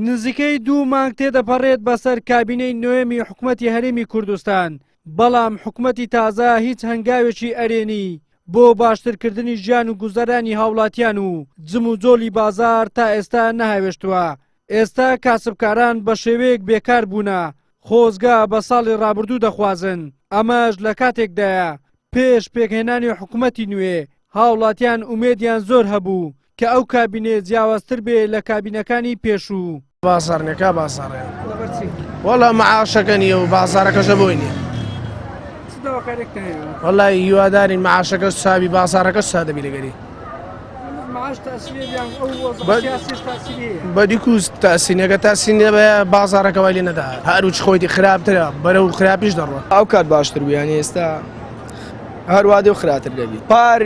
نزیکەی دوو مانگ تێدەپەڕێت بەسەر کابینەی نۆیەمی حکومەتی هەرێمی کوردستان، بەڵام حکومەتی تازە هیچ هەنگاوێکی ئەرێنی بۆ باشترکردنی ژیان و گوزەرانی هاوڵاتیان و جموجۆڵی بازاڕ تا ئێستا نەهاوێشتووە. ئێستا کاسبکاران بە شێوەیەک بێکار بوونە، خۆزگە بە ساڵی ڕابردوو دەخوازن، ئەمەش لە کاتێکدایە پێش پێکهێنانی حکومەتی نوێ هاوڵاتیان ئومێدیان زۆر هەبوو کە ئەو کابینەیە جیاوازتر بێ لە کابینەکانی پێشوو. بازاڕ نیە کا بازاڕێ وەڵا معاشەکە نییە و بازاڕەکەشە بۆی نییە وەڵای هیوادارین معاشەکە ساوی بازاڕەکە سادەبی لەگەری بەدیک و تاسینەکە تاسینە بە بازاڕەکە وای لێ نەدا هەروچ خۆیتی خراپترە بەرەو خراپیش دەڕوە ئەو کات باشتر بوو یانی ئێستا هەروادێ و خراتر دەبی پار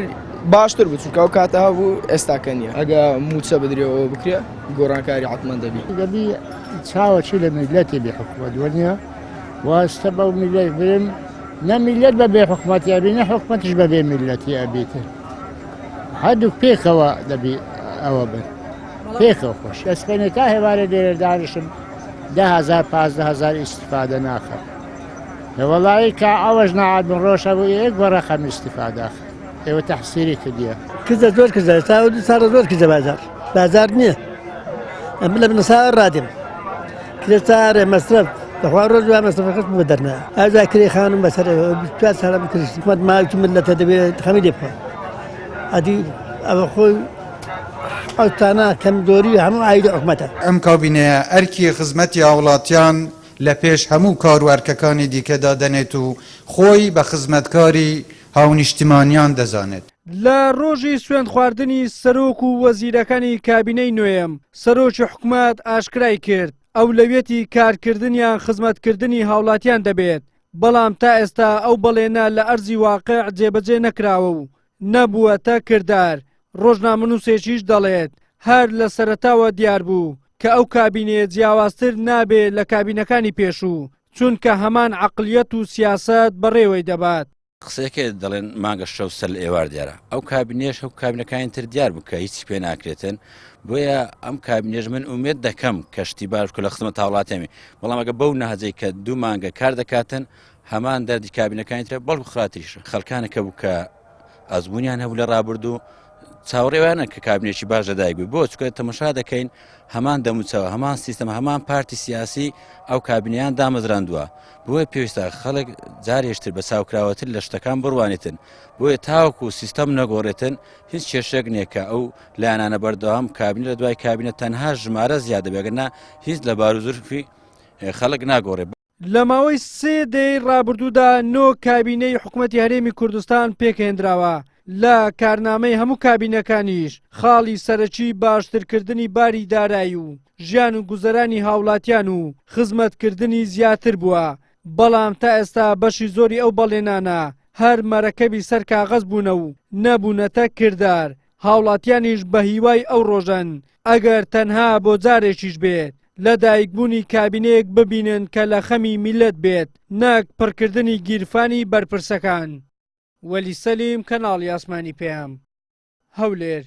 باشتر بوو چونکە ئەو کاتە هەبوو ئێستاکە نییە ئەگە موچە بدرێەوە بکرێ گۆڕانکاری حتمما دەبی دەبی چاوە چی لە میلەتی بێ حکومەت وەنیە واستە بەو میلەت برم نە میلەت بە بێ حکومەتی ئەبی نە حکومەتیش بە بێ میلەتی ئەبیتر هەردووک پێکەوە دەبی ئەوە بن پێکەوە خۆش ئەسپێنێ تا هێوارێ لێرە دانیشم دههزار پازدەهزار ئیسیفادە ناکەم وەڵایی کا ئەوەش نەعات بن ڕۆژ هەبوو یەک بە ڕەقەم ئیسیفادە ئێوە تەحسیری کردیە کزە زۆر کزە تا ئەو دوو ساڵە زۆر کزە بازار بازار نییە ئەم لە بنەسا ڕادێم کرێ چارێ مەسرەف بەخوا ڕۆژ وا مەسرەفەکەش بۆ دەرنا ئازا کرێ خانم بەسەر چوار ساڵە بکرێت حکومەت ماوی ملەتە دەبێت خەمی لێ بخوا ئەدی ئەوە خۆی ئەو تانا کەم زۆری هەموو ئایدی حکومەتە. ئەم کابینەیە ئەرکی خزمەتی هاوڵاتیان لە پێش هەموو کار و ئەرکەکانی دیکە دادەنێت و خۆی بە خزمەتکاری هاونیشتیمانیان دەزانێت. لە ڕۆژی سوێندخواردنی سەرۆک و وەزیرەکانی کابینەی نۆیەم، سەرۆکی حکومەت ئاشکرای کرد، ئەولەویەتی کارکردنیان خزمەتکردنی هاوڵاتیان دەبێت، بەڵام تا ئێستا ئەو بەڵێنە لە ئەرزی واقع جێبەجێ نەکراوە و نەبووەتە کردار، ڕۆژنامەنووسێکیش دەڵێت، هەر لە سەرەتاوە دیاربوو کە ئەو کابینەیە جیاوازتر نابێ لە کابینەکانی پێشوو، چونکە هەمان عەقڵیەت و سیاسەت بەڕێوەی دەبات. قسەکەی دەڵێن مانگە شەو سەر لە ئێوار دیارە ئەو کابینێش هەو کابینەکانی تر دیار بوو کە هیچی پێ ناکرێتن بۆیە ئەم کابینێش من ئومێد دەکەم کە شتی باش کە لە خزمەت هاوڵاتیانی بەڵام ئەگە بەو نەهجەی کە دوو مانگە کار دەکاتن هەمان دەردی کابینەکانی ترە بەڵکو خراپتریشە خەڵکانەکە بوو کە ئەزمونیان هەبوو لە ڕابردوو چاوەڕێوانە کە کابینێکی باش لەدایک بوو بۆ چکە تەمەشا دەکەین هەمان دەموچەوە هەمان سیستم هەمان پارتی سیاسی ئەو کابینیان دامەزراندووە بۆیە پێویستە خەڵک جارێشتر بە چاوکراوەتر لە شتەکان بڕوانێتن بۆیە تاوەکو سیستەم نەگۆڕێتن هیچ کێشێک نییە کە ئەو لایەنانە بەردەوام کابینە لە دوای کابینە تەنها ژمارە زیادە بێگەنا هیچ لە بارودۆخی خەڵک ناگۆڕێ. لە ماوەی سێ دەیەی ڕابردوودا نۆ کابینەی حکومەتی هەرێمی کوردستان پێکهێنراوە، لە کارنامەی هەموو کابینەکانیش خاڵی سەرەکی باشترکردنی باری دارایی و ژیان و گوزەرانی هاوڵاتیان و خزمەتکردنی زیاتر بووە، بەڵام تا ئێستا بەشی زۆری ئەو بەڵێنانە هەر مەرەکەبی سەر کاغەز بوونە و نەبوونەتە کردار، هاوڵاتیانیش بە هیوای ئەو ڕۆژەن ئەگەر تەنها بۆ جارێکیش بێت لە دایکبوونی کابینەیەک ببینن کە لە خەمی میللەت بێت نەک پڕکردنی گیرفانی بەرپرسەکان. وەلی سەلیم، کەناڵی ئاسمانی پەیام، هەولێر.